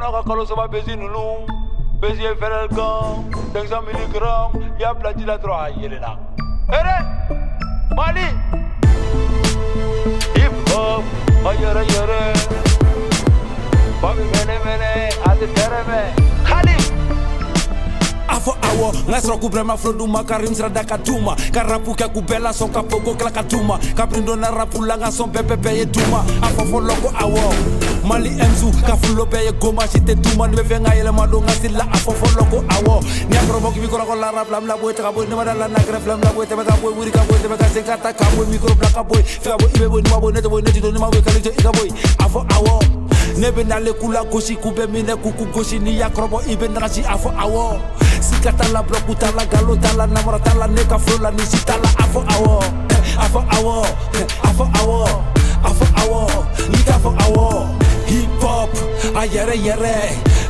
Aw n'aw ka kalo saba bezi ninnu, bezi ye fɛrɛ gan 500 milligrammes, i y'a bila ji la dɔrɔn a yelenna. Ere Mali hip hop a yɛrɛ yɛrɛ ba bɛ mɛnɛ mɛnɛ, a tɛ tɛrɛmɛ hali. A fɔ awɔ, n ka sɔrɔ k'u bɛrɛma filo d'u ma, ka rim sira da ka d'u ma, ka rap kɛ k'u bɛɛ lasɔn, ka pogo kila ka d'u ma, kabini donna rap la, n ka sɔn bɛɛ bɛɛ bɛɛ ye d'u ma. A fɔ fɔlɔ ko awɔ, Mali MCw ka fulo bɛɛ ye goma, si tɛ d'u ma. Ni bɛ fɛ n ka yɛlɛma don n ka style la, a fɔ fɔlɔ ko awɔ. N'i y'a kɔrɔbɔ k'i b'i kɔrɔkɔ la, rap la n bila bɔ yen, ta ka bɔ yen, ne ma da la na kɛrɛ fila n bila bɔ yen, tɛmɛ ka bɔ yen, wuli ka bɔ yen, tɛmɛ ka sen ka ta ka bɔ yen, micro bila ka bɔ yen, fɛ ka bɔ i bɛ bɔ yen, n'i ma bɔ yen, ne tɛ bɔ yen, ne tɛ don, n'i ma bɔ yen, qualité i ka bɔ yen. A fɔ awɔ, ne bɛ nale k'u la gosi, k'u bɛ minɛ k'u k'u gosi. N'i y'a kɔrɔbɔ i bɛ nagasi. A fɔ awɔ, sika t'a la, bloc t'a la, galon t'a la, namara t'a la, ne ka flow la ni si t'a la. A fɔ awɔ, a fɔ awɔ, a fɔ awɔ, a fɔ awɔ, n'i k'a fɔ awɔ. Hip hop a yɛrɛ yɛrɛ,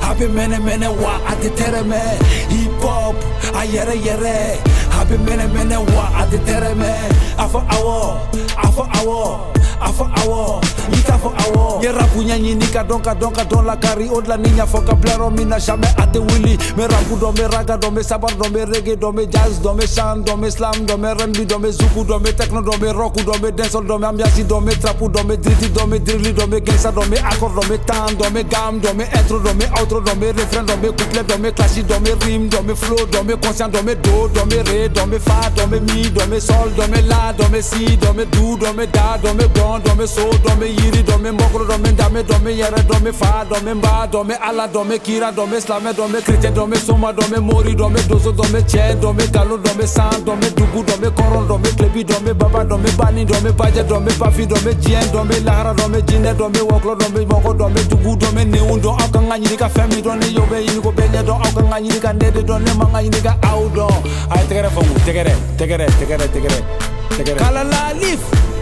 a bɛ mɛnɛ mɛnɛ wa a tɛ tɛrɛmɛ. Hip hop a yɛrɛ yɛrɛ, a bɛ mɛnɛ mɛnɛ wa a tɛ tɛrɛmɛ. A fɔ awɔ, a fɔ awɔ, a fɔ awɔ, n'i k'a fɔ awɔ. N ye rap ɲɛɲini ka dɔn, ka dɔn, ka dɔn lakari o de la. Ni ɲɛfɔ ka bila yɔrɔ min na, jamais a tɛ wuli. N bɛ rap dɔn, n bɛ ragga dɔn, n bɛ sabar dɔn, n bɛ reggae dɔn, n bɛ jazz dɔn, n bɛ chant dɔn, n bɛ slam dɔn, n bɛ R&B dɔn, n bɛ zouk dɔn, n bɛ techno dɔn, n bɛ rock dɔn, n bɛ dancehall dɔn, n bɛ ambiance dɔn, n bɛ trap dɔn, n bɛ drill dɔn, n bɛ drill dɔn, n bɛ gangsta dɔn, n bɛ accord dɔn, n bɛ tan dɔn, n bɛ gamme dɔn, n bɛ intro dɔn, n bɛ outro dɔn, n bɛ refrain dɔn, n bɛ couplet dɔn, n bɛ clash dɔn, n bɛ rime dɔn, n bɛ flow dɔn, n bɛ conscient dɔn, n bɛ do dɔn, n bɛ ré dɔn, n bɛ fa dɔn, n bɛ mi dɔn, n bɛ sol dɔn, n bɛ la dɔn, n bɛ si dɔn, n bɛ du dɔn, n bɛ da dɔn, n bɛ gɔn dɔn, n bɛ so dɔn, n bɛ yiri dɔn, n bɛ mɔkɔrɔ dɔn, n bɛ danbe dɔn, n bɛ yɛrɛ dɔn, n bɛ fa dɔn, n bɛ n ba dɔn, n bɛ Ala dɔn, n bɛ kira dɔn, n bɛ silamɛ dɔn, n bɛ chrétien dɔn, n bɛ soma dɔn, n bɛ mori dɔn, n bɛ donso dɔn, n bɛ cɛ dɔn, n bɛ nkalon dɔn, n bɛ san dɔn, n bɛ dugu dɔn, n bɛ kɔrɔn dɔn, n bɛ tilebi dɔn, n bɛ baba dɔn, n bɛ bani dɔn, n bɛ bajɛ dɔn, n bɛ bafin dɔn, n bɛ diɲɛ dɔn, n bɛ lahara dɔn, n bɛ jinɛ dɔn, n bɛ wɔkulɔ dɔn, n bɛ mɔgɔ dɔn, n bɛ dugu dɔn, n bɛ nenw dɔn. Aw kan ka ɲini ka fɛn min dɔn, ne y'o bɛɛ ɲini ko bɛɛ ɲɛ dɔn. Aw kan ka ɲini ka ne de dɔn, ne man ka ɲini ka aw dɔn. A ye tɛgɛrɛ fɔ n kun, tɛgɛrɛ, tɛgɛrɛ, tɛgɛrɛ, tɛgɛrɛ, tɛgɛrɛ. Kalala alif.